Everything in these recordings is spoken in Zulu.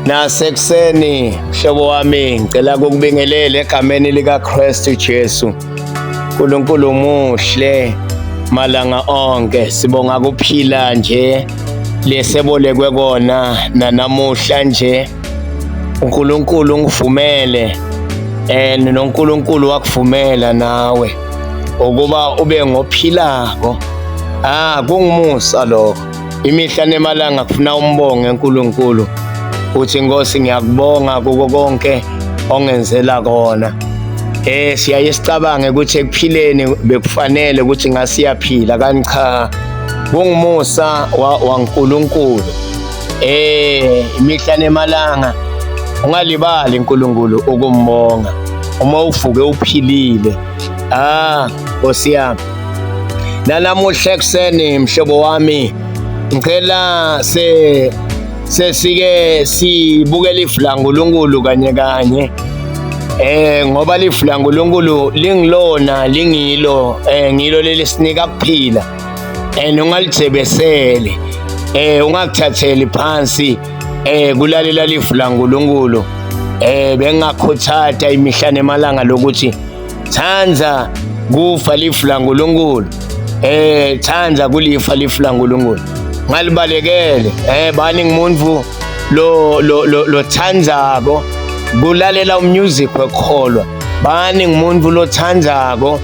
Nasekuseni mhlobo wami, ngicela ukukubingelela egameni likaKristu Jesu. uNkulunkulu muhle malanga onke, sibonga kuphila nje lesebolekwe kona nanamuhla nje. uNkulunkulu ungivumele and noNkulunkulu wakuvumela nawe ukuba ube ngophilako. Ah, kungumusa lokho. Imihla nemalanga kufuna umbonge uNkulunkulu, uthi Nkosi ngiyakubonga kuko konke ongenzela kona. Siyaye sicabange ukuthi ekuphileni bekufanele ukuthi ngasiyaphila, kanti cha, kungumusa waNkulunkulu. Imihla nemalanga ungalibali uNkulunkulu ukumbonga uma uvuke uphilile. Ah, Nkosi yami. Nanamuhla ekuseni mhlobo wami, ngicela sesike sibukele ifu laNkulunkulu kanye kanye. Ngoba lifu laNkulunkulu lingilona lingilo, ngilo leli sinika kuphila. And ungalithebeseli, ungakuthatheli phansi kulalela lifu laNkulunkulu. Bengakhuthatha imihla nemalanga lokuthi thanda kufa lifu laNkulunkulu, thanda kulifa lifu laNkulunkulu, ngalibalekele. Bani ngumuntu lo lo lo lothandzako kulalela umusic wekholwa, bani ngumuntu lothandzako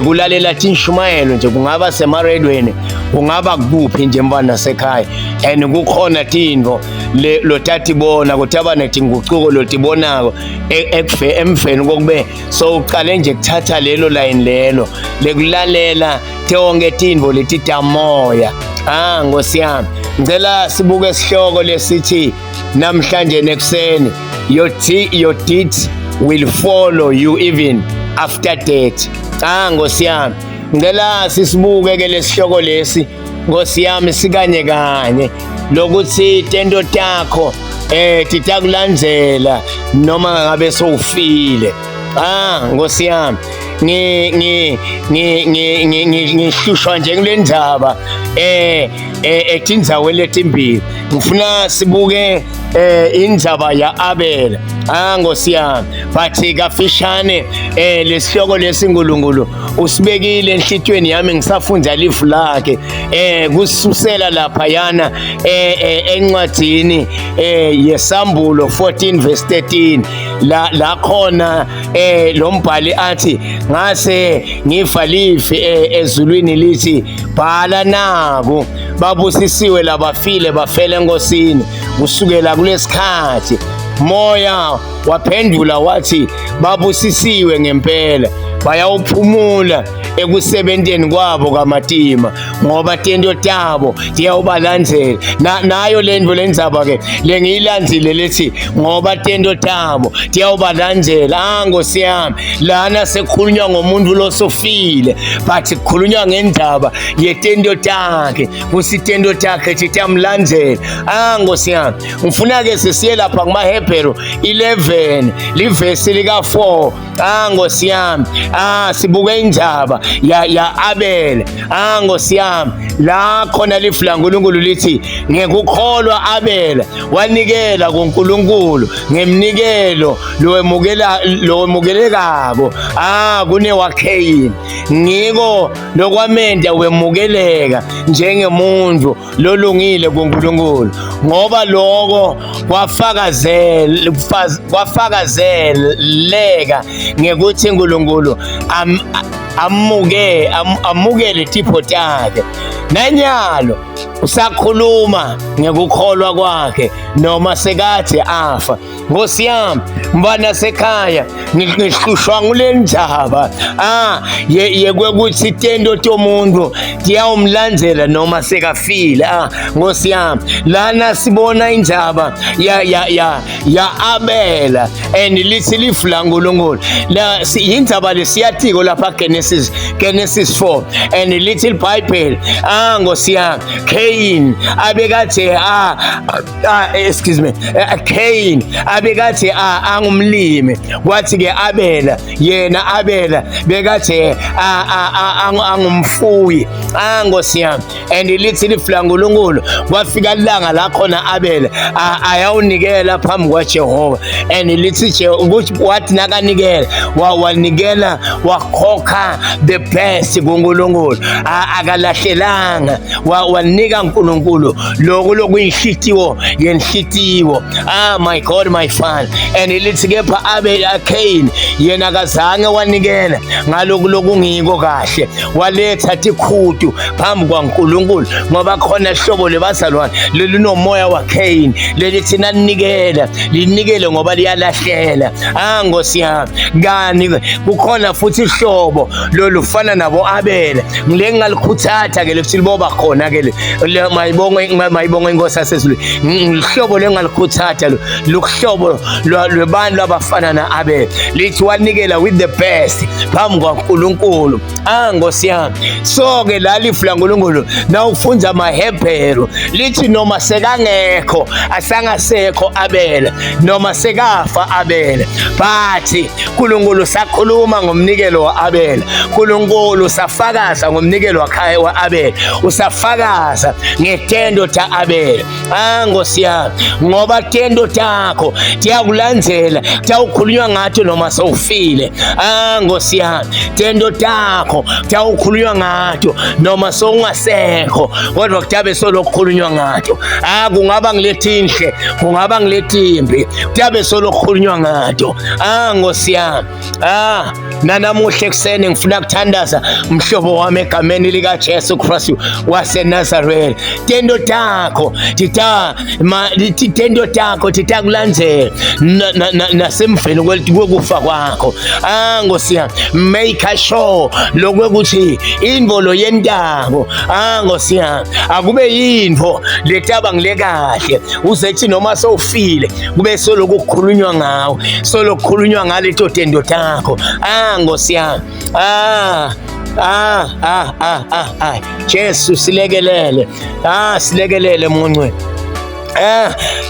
kulalela tinshumayelo nje, kungaba semaredweni, kungaba kuphi nje mfana sekhaya, and kukhona tintfo le lotatibona kutaba netingucuko lotibonako emveni kokube so uqale nje kuthatha lelo line lelo lekulalela tonke tintfo letitamoya. Ah, Nkosi yami, ngicela sibuke isihloko lesithi namhlanje nekuseni, your deeds will follow you even after death. Ah, Nkosi yami, ngicela sisibuke ke lesihloko lesi, Nkosi yami, sikanye kanye lokuthi tento takho titakulandzela noma ngabe sowufile. Ah, Nkosi yami, ngi ngi ngi ngi ngi ngihlushwa nje kule ndaba etindzaweni letimbili. Ngifuna sibuke indzaba ya Abel. Ah, Nkosi yami, but kafishane lesihloko lesiNkulunkulu usibekile enhlitiyweni yami ngisafunda lifu lakhe, kususela lapha yana encwadini yesambulo 14 verse 13, la khona lo mbhali athi, ngase ngifa lifi ezulwini lithi, bhala naku, babusisiwe labafile bafele enkosini kusukela kulesikhathi. Moya waphendula wathi, babusisiwe ngempela, bayawuphumula ekusebenteni kwabo kamatima, ngoba tento tabo tiyawubalandzela. Nayo lento lendzaba ke lengiyilandzile lethi ngoba tento tabo tiyawubalandzela. Ah, Nkosi yami, lana sekukhulunywa ngomuntu losofile, but kukhulunywa ngendaba yetento takhe, kusi tento takhe tiyamlandzela. Ah, Nkosi yami, ngifuna ke sisiye lapha kumaHebheru 11 livesi lika 4. Ah, Nkosi yami, ah, sibuke indaba ya Abel. Ah, Nkosi yami, la khona lifu laNkulunkulu lithi ngekukholwa Abel wanikela kuNkulunkulu ngemnikelo lowemukela lowemukelekako, ah, kunewaKheyini, ngiko lokwamenda wemukeleka njengemuntu lolungile kuNkulunkulu, ngoba lokho kwafakazeleka ngekuthi uNkulunkulu amukele tipho takhe. Nanyalo usakhuluma ngekukholwa kwakhe noma sekathi afa. Nkosi yami, mfana sekhaya, ngihlushwa ngule ndaba yekwekuthi tento tomuntu tiyawumlandzela noma sekafile. Ah, Nkosi yami, lana sibona indaba ya Abela, and lithi lifu laNkulunkulu la yindzaba lesiyatiko lapha Genesis 4, and lithi iBhayibheli, ah, Nkosi yami, Cain Cain abekade a excuse me, Cain abekade angumlimi, kwathi ke Abela yena Abela bekade angumfuyi. Nkosi yami, and lithi lifu laNkulunkulu kwafika ilanga la khona Abela ayawunikela phambi kwaJehova, and lithi ukuthi wathi nakanikela wanikela wakhokha the best kuNkulunkulu, akalahlelanga, wanika uNkulunkulu lokhu lokuyinhlitiwo yenhlitiwo. My God, my Father. And lithi kepha Abel Cain yena akazange wanikela ngalokhu lokungiko kahle, waletha tikhutu phambi kwaNkulunkulu, ngoba khona hlobo lebazalwane lelinomoya waCain, lelithi nanikela linikele ngoba liyalahlela. Nkosi yami, kani kukhona futhi ihlobo lolufana nabo Abela, ngile ngalikhuthatha ke lethi liboba khona ke, mayibonge mayibonge inkosi yasezulwini. Ngihlobo lengalikhuthatha lo luhlobo lwebantu abafana na Abela, lithi wanikela with the best phambi kwaNkulunkulu. Nkosi yami, so ke la lifu laNkulunkulu nawufunda amaHebheru lithi noma sekangekho asangasekho Abela, noma sekafa Abela, but uNkulunkulu sakhuluma ngomnikelo wa-Abela, uNkulunkulu usafakaza ngomnikelo wa-Abela, usafakaza ngetendo ta-Abela. Nkosi yami, ngoba tendo takho tiyakulandzela, tiyawukhulunywa ngathi noma sewufile. Nkosi yami, tendo takho tiyawukhulunywa ngato noma sowungasekho, kodwa kuyabe solokukhulunywa ngato. Kungaba ngiletinhle, kungaba ngiletimbi, kuyabe solokukhulunywa ngato. Nkosi yami, nanamuhla ekuseni ngifuna kuthandaza mhlobo wami egameni lika Jesu Kristu waseNazaretha. Tendo takho tita tendo takho titakulandzela nasemveni kwekufa kwakho. Nkosi yami, make sure lokwekuthi intfo lo yentako, Nkosi yami, akube yintfo letaba ngile kahle, uzethi noma sewufile kube soloku kukhulunywa ngawo, soloku kukhulunywa ngaleto tendo takho. Nkosi yami, Jesu silekelele, silekelele Moya Ongcwele.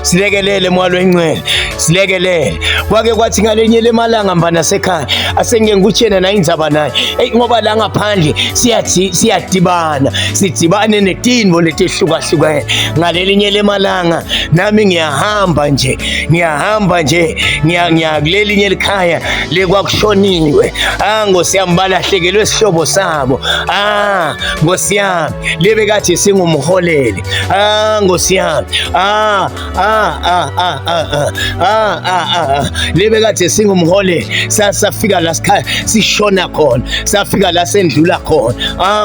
Silekelele Moya Longcwele, silekelele. Kwake kwathi ngalenye lemalanga mfana sekhaya asengike ngikutshena naye indzaba naye. Ey, ngoba la ngaphandle siyathi siyadibana, sidibane netinvo letehlukahlukene. Ngalelinye lemalanga nami ngiyahamba nje, ngiyahamba nje, ngiya kulelinye likhaya lekwakushoniwe. Nkosi yami, balahlekelwe isihlobo sabo. Nkosi yami, lebe kathi singumholeli. Nkosi yami, lebe kade singumholeli, safika la sishona khona, safika la sendlula khona.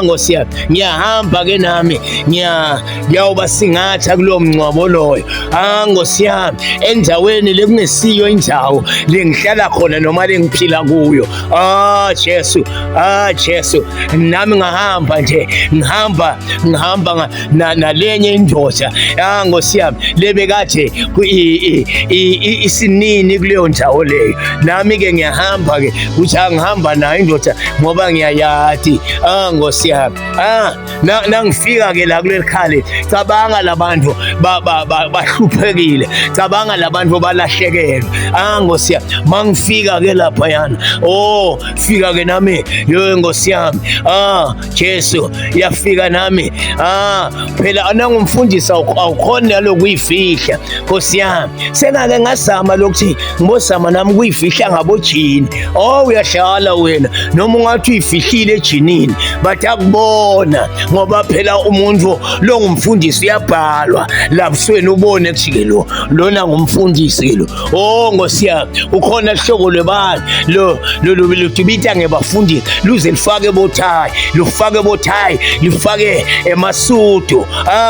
Nkosi yami, ngiyahamba ke nami, ngiyawuba singatha kulowo mngcwabo loyo. Nkosi yami, endaweni lekungesiyo indzawo lengihlala khona noma lengiphila kuyo. Jesu, Jesu, nami ngahamba nje, ngihamba nalenye indoda. Nkosi yami, lebekade isinini kuleyo ndawo leyo. Nami ke ngiyahamba ke, kuthi angihamba nayo indoda ngoba ngiyayati. Nkosi yami, nangifika ke la kuleli khale, cabanga labantu bahluphekile, cabanga labantu balahlekelwe. Nkosi yami, mangifika ke lapha yana, oh fika ke nami, yo Nkosi yami, Jesu yafika nami. Phela anangumfundisi awukhona nalokuyifihla Nkosi yami. Sengake ngazama lokuthi ngibozama nami kuyifihla ngabojini. Oh, uyahlala wena noma ungathi uyifihlile ejinini, but akubona, ngoba phela umuntu lo ngumfundisi uyabhalwa labusweni, ubone kuthi ke lo lona ngumfundisi lo. Oh Nkosi yami, ukhona hlobo lwebantu lo lutubita ngebafundisi, luze lifake bothayi, lufake bothayi, lifake emasudu.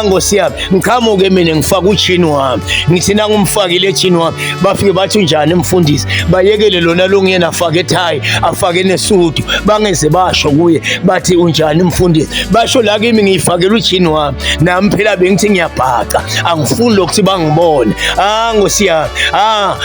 Nkosi yami, ngiqhamuke mina ngifake Ngimfaka ujini wami, ngithi nangumfakile ejini wami, bafike bathi unjani mfundisi, bayekele lona longiyena afake ethayi, afake nesudu, bangeze basho kuye bathi unjani mfundisi, basho la kimi ngiyifakela ujini wami. Nami phela bengithi ngiyabhaca, angifuni lokuthi bangibone. Ah Nkosi yami, ah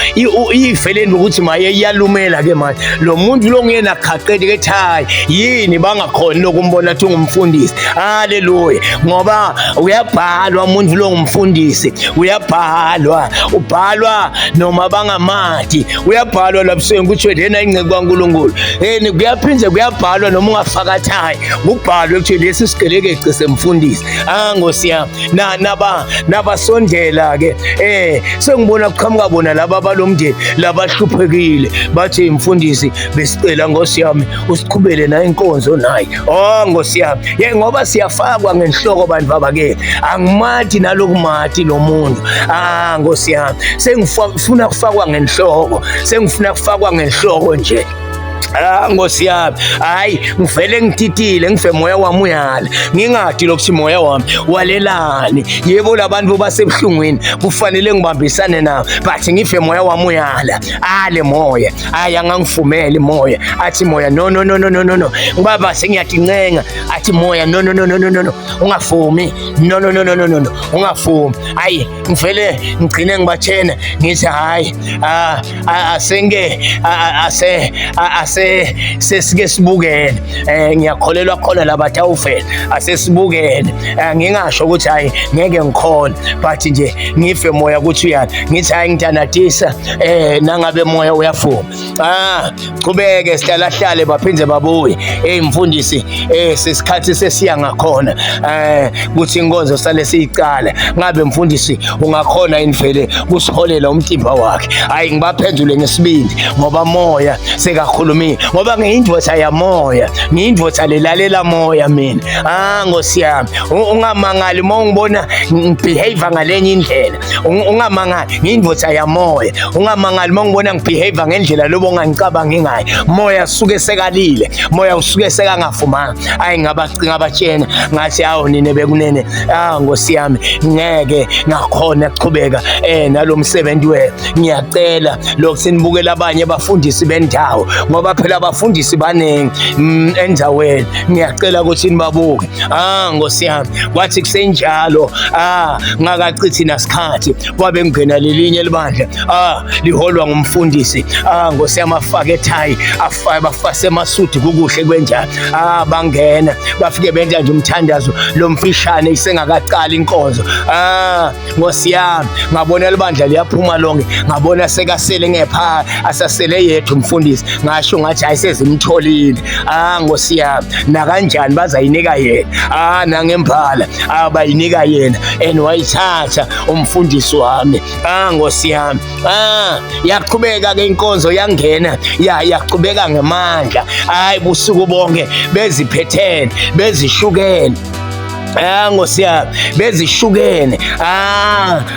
iveleni ukuthi maye iyalumela ke manje lo muntu lo ngiyena khaqeli ke thayi, yini bangakhoni lokumbona athi ungumfundisi. Haleluya, ngoba uyabhalwa umuntu lo ngumfundisi, uyabhalwa, ubhalwa noma bangamati, uyabhalwa lapho kuthiwe lena ingceku kaNkulunkulu. Yini kuyaphinde kuyabhalwa noma ungafaka thayi, kubhalwe kuthiwe lesi sigelekece semfundisi. Ah Nkosi yami, na naba nabasondela ke sengibona kuqhamuka bona laba balomndeni labahluphekile, bathi mfundisi besicela Nkosi yami usiqhubele nayo inkonzo naye. Oh Nkosi yami, ye ngoba siyafakwa ngenhloko bantu babake, angimathi nalokumati lo muntu. Ah Nkosi yami, sengifuna kufakwa ngenhloko, sengifuna kufakwa ngenhloko nje. Ah Nkosi yami, hayi ngivele ngititile, ngife moya wami uyala, ngingadi lokuthi moya wami walelani. Yebo labantu basebuhlungwini kufanele ngibambisane nabo, but ngife moya wami uyala, ale moya, hayi angangifumeli moya, athi moya no no no no no no no, ngibaba sengiyatincenga, athi moya no no no no no no, ungafumi, no no no no no no, ungafumi. Hayi ngivele ngigcine ngibatshena ngithi hayi asenge ase ase sesike sibukene, ngiyakholelwa khona labathi awufela, asesibukene. Ngingasho ukuthi hayi ngeke ngikhona, but nje ngife moya ukuthi uyani, ngithi hayi ngitanatisa nangabe moya uyafuma. Ah qhubeke sihlala hlale baphinde babuye. Hey mfundisi, sesikhathi sesiya ngakhona kuthi inkonzo sale siyicala, ngabe mfundisi ungakhona invele kusiholela umtimba wakhe? Hayi ngibaphendule ngesibindi ngoba moya sekakhulumile, ngoba ngiyindvodza yamoya, ngiyindvodza lelalela moya mina. Ah Nkosi yami, ungamangali uma ungibona ngibehave ngalenye indlela, ungamangali, ngiyindvodza yamoya, ungamangali uma ungibona ngibehave ngendlela lobo ongangicabangi ngayo. Moya suke sekalile, moya usuke sekangafumanga. Hayi ngabatshena ngathi awu nine bekunene, ah Nkosi yami ngeke ngakhona ukuqhubeka nalomsebenzi wenu. Ngiyacela lokhu sinibukela abanye abafundisi bendawo, ngoba phela abafundisi baningi endaweni, ngiyacela ukuthi nibabuke. Ah Nkosi yami, kwathi kusenjalo ngakachithi nasikhathi kwabe ngena lelinye libandla, liholwa ngumfundisi. Ah Nkosi yami, afake ethayi, afake bafase emasudi kukuhle kwenjalo. Bangena bafike benza nje umthandazo lomfishane isengakaqali inkonzo. Ah Nkosi yami, ngabona libandla liyaphuma lonke, ngabona sekasele ngepha, asasele yedwa umfundisi, ngasho ngathi hayi sezimtholile. Ah Nkosi yami, nakanjani bazayinika yena. Ah nangemphala abayinika yena, and wayithatha umfundisi wami. Ah Nkosi yami, yaqhubeka ke inkonzo, yangena yaqhubeka ngemandla. Hayi busuku bonke beziphethene, bezishukene. Ah Nkosi yami, bezishukene.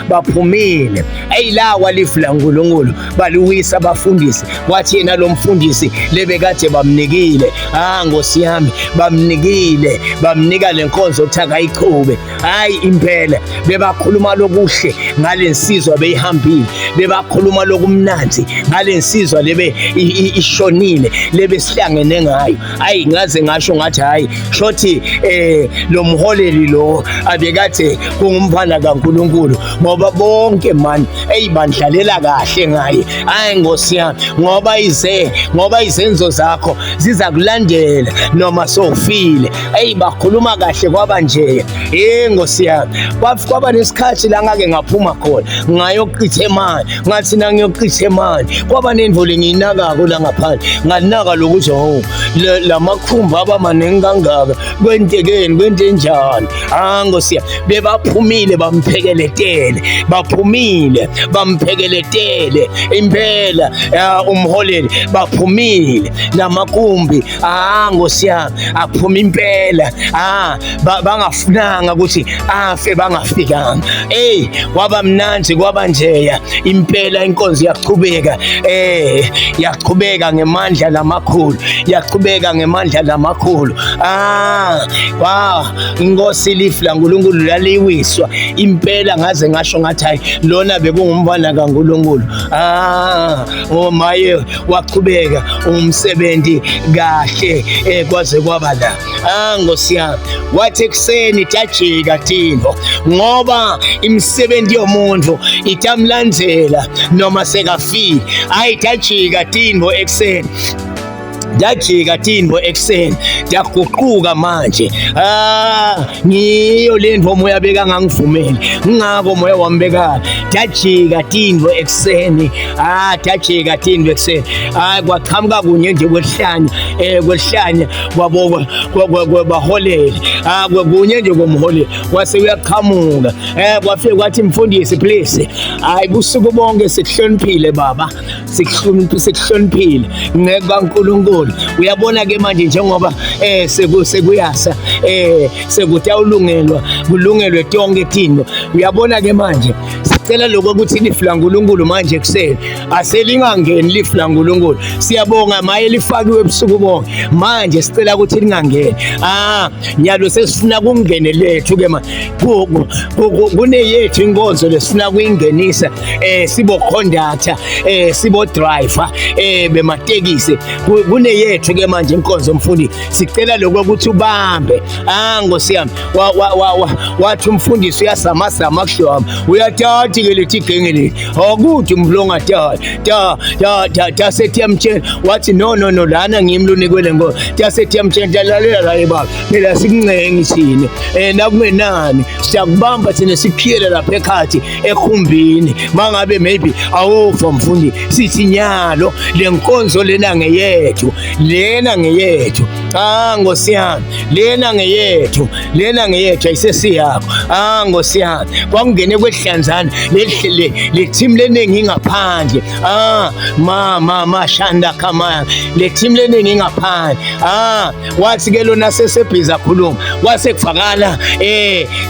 Baphumile. Eyilawa lifu laNkulunkulu baliwisa abafundisi. Wathi yena lo mfundisi lebekade bamnikile. Ah Nkosi yami, bamnikile, bamnika lenkonzo ukuthi akayiqhube. Hayi impela bebakhuluma lokuhle ngalensizwa beyihambile, bebakhuluma lokumnandi ngalensizwa lebe ishonile lebe sihlangene ngayo. Hayi ngaze ngasho ngathi hayi shothi lo mholeli lo abekade kungumfana kaNkulunkulu, ngoba bonke man eyibandlalela kahle ngaye. Hayi Nkosi yami, ngoba ize ngoba izenzo zakho ziza kulandela noma sofile. Eyi bakhuluma kahle kwaba nje. Nkosi yami, kwaba nesikhathi la ngake ngaphuma khona ngayochitha imali, ngathi nangiyochitha imali kwaba nendvo lengiyinakako la ngaphandle, nganaka lokuthi oh lamakhumbi aba maningi kangaka, kwentekeni kwente njani. Ah Nkosi yami, bebaphumile bamphekeletele, baphumile bamphekeletele impela umholeli, baphumile lamakumbi. Ah Nkosi yami, aphuma impela. Bangafunanga ukuthi afe bangafikanga. Hey kwaba mnandi kwaba njeya impela, inkonzo yaqhubeka, yaqhubeka ngemandla lamakhulu, yaqhubeka ngemandla lamakhulu. Wow, inkonzo Inkosi lifu laNkulunkulu laliwiswa impela, ngaze ngasho ngathi hayi lona bekungumfana kaNkulunkulu. Ah, omaye waqhubeka umsebenzi kahle kwaze kwaba la. Ah, Nkosi yami, wathi ekuseni tajika tintfo ngoba imisebenzi yomuntu itamlandzela noma sekafile. Ayi tajika tintfo ekuseni, yajika tintfo ekuseni, yaguquka manje. Ah, ngiyo le ntfo moya bekangangivumeli, ngingako moya wami bekala. Yajika tintfo ekuseni, ah, yajika tintfo ekuseni. Hayi kwaqhamuka kunye nje kwesihlanya, kwesihlanya kwabo baholeli. Ah, kunye nje komholeli kwase kuyaqhamuka. Kwafike kwathi mfundisi please, hayi busuku bonke sikuhloniphile baba, sikuhloniphile ngeke kaNkulunkulu. Uyabona ke manje njengoba sekuyasa sekuthi awulungelwa kulungelwe tonke tintfo. Uyabona ke manje sicela lokho ukuthi lifu laNkulunkulu manje ekuseni aselingangeni lifu laNkulunkulu. Siyabonga maye lifakiwe ebusuku bonke, manje sicela ukuthi lingangeni. Ah, nyalo sesifuna kungene lethu ke manje, kuneyethu inkonzo lesifuna kuyingenisa, sibo conductor, sibo driver, bematekisi. Kuneyethu ke manje inkonzo mfundi, sicela lokho ukuthi ubambe. Ah, Nkosi yami, wathi umfundisi uyasamazama kuhloma, uyathatha ke lethi igenge leli akuthi umlonga ta ta ta ta ta sethi yamtshela, wathi no no no, lana ngimi lonikwe le nkonzo. Ta sethi yamtshela, lalela la baba, phela sikuncengi thina, nakungenani siyakubamba thina sikukhiyele lapha ekhathi ekhumbini, mangabe maybe awuva mfundi, sithi nyalo le nkonzo lena ngeyethu, lena ngeyethu. Ah, Nkosi yami, lena ngeyethu, lena ngeyethu, ayisesiyakho. Ah, Nkosi yami, kwakungene kwehlanzana le team leningi ingaphandle. Ah, ma shanda kama le team leningi ingaphandle. Ah, wathi ke lona sesebhiza khuluma, kwase kuvakala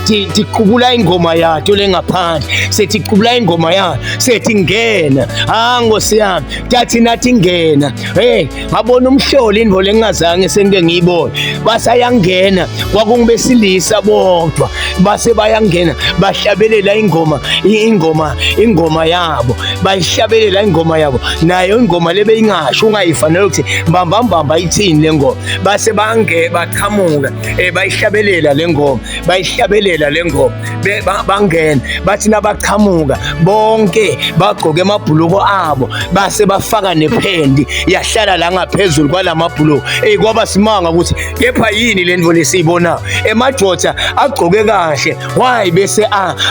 tiqubula ingoma yato lengaphandle, sethi qubula ingoma yato, sethi ngena. Ah, Nkosi yami, tathi nathi ngena. Hey, ngabona umhloli indvo lengingazange sengike ngiyibone. Basayangena, kwakungibesilisa bodwa, base bayangena bahlabelela ingoma, ingoma, ingoma yabo, bayihlabelela ingoma yabo. Nayo ingoma lebeyingasho ungayifanele ukuthi mbamba mbamba ithini le ngoma. Base bange baqhamuka, bayihlabelela le ngoma, bayihlabelela le ngoma. Bangena bathi nabaqhamuka bonke bagqoke amabhuluko abo, base bafaka nephendi yahlala la ngaphezulu kwalamabhuluko. Kwaba simanga ukuthi kepha yini le nto lesiyibonayo, emadoda agqoke kahle why bese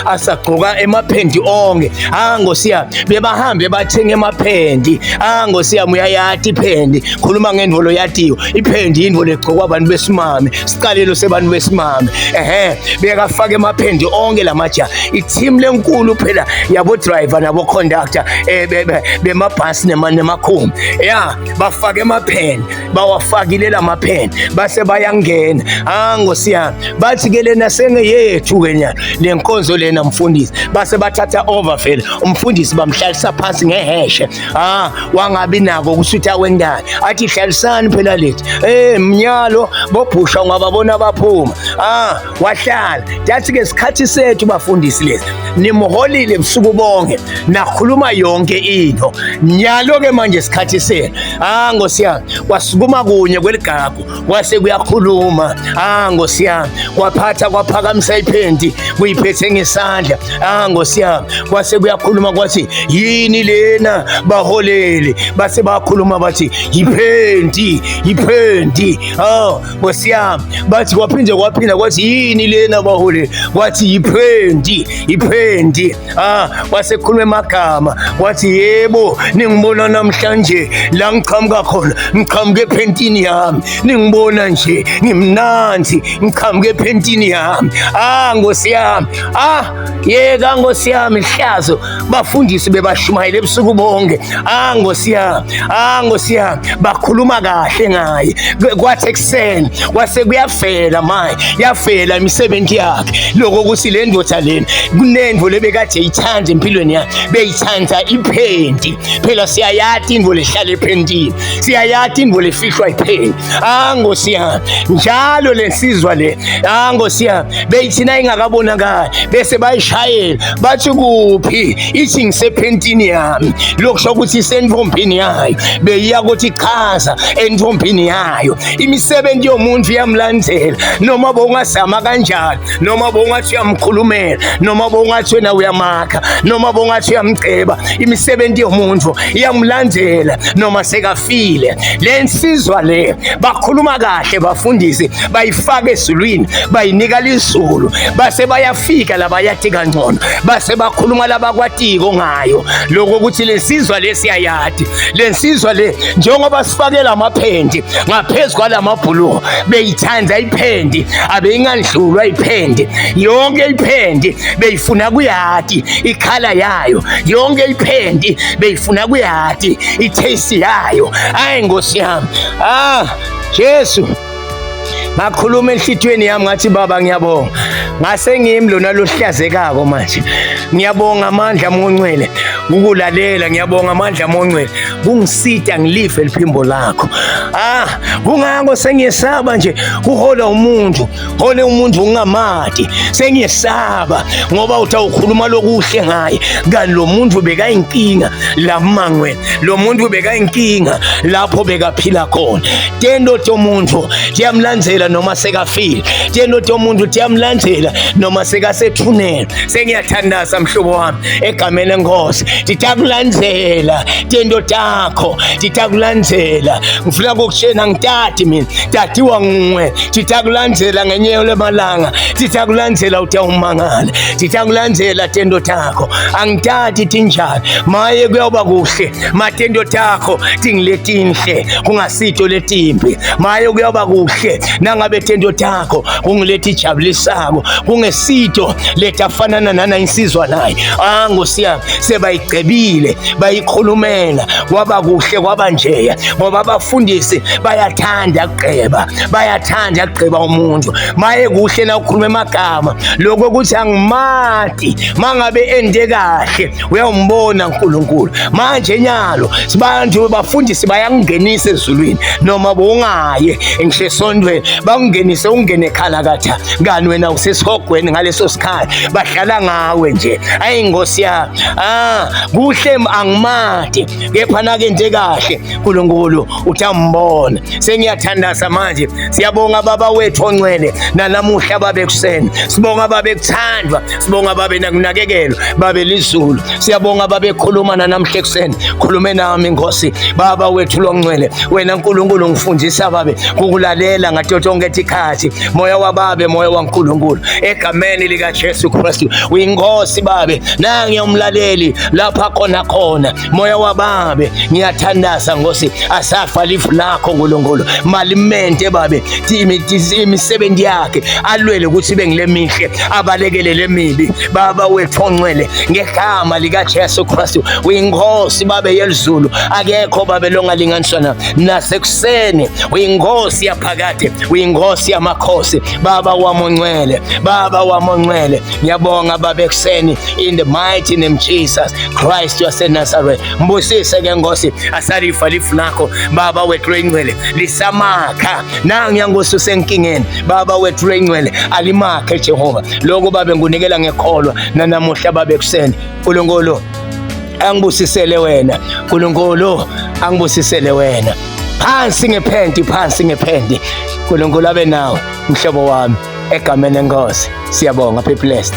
asagqoka emaphendi onke. Ah, Nkosi yami, bebahambe bathenga emaphendi. Ah, Nkosi yami, uyayati iphendi, khuluma ngendvo yatiyo iphendi, yindvo legcokwa abantu besimame, siqalelo sebantu besimame. Ehe, bekafaka emaphendi onke lamajaha, i-team lenkulu phela yabo driver nabo conductor bemabhasi nemakhumbi, ya bafaka emapheni, bawafakile lamapheni, base bayangena. Ah, Nkosi yami, bathi ke lena sengeyethu ke nyalo le nkonzo lena mfundisi. Base bathatha over vele umfundisi, bamhlalisa phansi ngeheshe. Ah, wangabi nako kusutha wendani, athi hlalisani phela lethi, mnyalo bobhusha ungababona baphuma. Ah, wahlala. Yathi ke isikhathi sethu bafundisi lesi, nimholile busuku bonke, nakhuluma yonke into, nyalo ke manje isikhathi senu. Ah, Nkosi yami, kwasukuma kunye kweligagu kwase kuyakhuluma. Ah, Nkosi yami, kwaphatha kwaphakamisa iphenti kuyiphethe ngesandla. Ah, Nkosi yami, kwase kuyakhuluma kwathi yini lena baholeli. Base bakhuluma bathi iphenti, iphenti. Ah, Nkosi yami, bathi kwaphinde kwaphinda kwathi yini lena baholeli, kwathi iphenti, iphenti. Ah, kwase kukhuluma emagama kwathi yebo, ningibona namhlanje la ngiqhamuka khona, ngiqhamuke ephentini yami, ningibona nje ngimnandi, ngiqhamuke ephentini yami. Ah, Nkosi yami, ah, yeka Nkosi yami, ihlazo bafundisi bebashumayela ebusuku bonke. Ah, Nkosi yami, ah, Nkosi yami, bakhuluma kahle ngaye. Kwathi ekuseni kwase kuyafela manje, yafela imisebenzi yakhe lokho ukuthi le ndoda lena Kunentfo lebekade iyithanda empilweni yakhe, beyithanda iphenti. Phela siyayati intfo lehlala ephentini, siyayati intfo lefihlwa iphenti. Ah Nkosi yami, njalo lensizwa le, ah Nkosi yami, beyithi nayingakabonakali bese bayishayela bathi kuphi, ithi ngisephentini yami. Lokusho ukuthi isentfombini yayo, beyiya ukuthi chaza entfombini yayo. Imisebenzi yomuntu iyamlandzela noma bowungazama kanjani, noma bowungathi uyamkhulumela, noma bowungathi wena uyamakha, noma bowungathi uyamceba, imisebenzi yomuntu iyamlandzela noma sekafile. Le nsizwa le bakhuluma kahle bafundisi, bayifaka ezulwini, bayinika lizulu, base bayafika labayati kangcono, base bakhuluma labakwatiko ngayo lokho ukuthi le nsizwa le siyayati, le nsizwa le njengoba sifakela amaphenti ngaphezu kwalamabhuluko, beyithanda iphenti, abeyingandlulwa iphenti yonke, iphenti beyifuna kuyati ikhala yayo yonke, iphenti beyifuna kuyati itaste yayo. Hayi Nkosi yami, ah Jesu, ngakhuluma enhlitiyweni yami ngathi baba ngiyabonga, ngase ngimi lona lohlazekako manje. Ngiyabonga amandla mongcwele ukulalela, ngiyabonga amandla mongcwele kungisita ngilive liphimbo lakho. Ah, kungako sengiyesaba nje kuhola umuntu, hole umuntu ungamati, sengiyesaba ngoba utawukhuluma lokuhle ngaye kanti lo muntu bekayinkinga lamangwe, lo muntu bekayinkinga lapho bekaphila khona. Tento tomuntu tiyamlandzela noma sekafile, tento tomuntu tiyamlandzela noma sekasethuneni. Sengiyathandaza mhlobo wami egameni lenkosi, titakulandzela tento takho, titakulandzela. Ngifuna ukukutshena ngitati mina tatiwa nguwe, titakulandzela ngenye lemalanga, titakulandzela utawumangala, titakulandzela tento takho. Angitati tinjani, maye kuyawuba kuhle matento takho tingiletinhle kungasito letimbi. Maye kuyawuba kuhle nangabe tento takho kungiletijabulisako kungesito letafanana nana insizwa naye. Ah Nkosi yami, sebayigcebile bayikhulumela kwaba kuhle kwaba njeya, ngoba abafundisi bayathanda kugqeba, bayathanda kugqeba umuntu. Maye kuhle na ukhuluma emagama lokho ukuthi angimati, mangabe ende kahle uyawumbona uNkulunkulu. Manje nyalo sibantu bafundisi bayangingenisa ezulwini noma bongaye ngisho esontweni, bakungenise ungene khalakatha kani wena usesihogweni ngaleso sikhathi, badlala ngawe nje. Ayi Nkosi yami, ah kuhle angimati, kepha nakente kahle uNkulunkulu utambona. Sengiyathandaza manje. Siyabonga baba wethu ongcwele nanamuhla babe kuseni, sibonga babe kuthandwa, sibonga babe nakunakekelwa babe lizulu. Siyabonga babe khuluma nanamhla ekuseni, khulume nami Nkosi baba wethu longcwele. Wena Nkulunkulu ngifundisa babe kukulalela ngato tonke tikhathi, moya wababe, moya waNkulunkulu, egameni lika Jesu Kristu uyinkosi babe, nangiya umlaleli lapha khona khona, moya wababe. Ngiyathandaza Nkosi, asafa lifu lakho Nkulunkulu, malimente babe imisebenzi yakhe, alwele ukuthi bengilemihle, abalekele lemibi baba wethu ongcwele, ngegama lika Jesu Kristu uyinkosi babe yelizulu, akekho babe longalinganiswa nasekuseni, uyinkosi yaphakade, uyinkosi yamakhosi baba wamongcwele, baba wamongcwele. Ngiyabonga babe ekuseni, in the mighty name Jesus Christ waseNazareth. Mbusise ke Nkosi, asalifa lifu lakho baba wethu lengcwele lisamakha nangiya Nkosi usenkingeni baba wethu lengcwele alimakhe Jehova. Lokho babe ngunikela ngekholwa nanamuhla babe ekuseni. Nkulunkulu angibusisele wena, Nkulunkulu angibusisele wena. Phansi ngephenti, phansi ngephenti. Nkulunkulu abe nawe mhlobo wami, egameni lenkosi. Siyabonga, be blessed.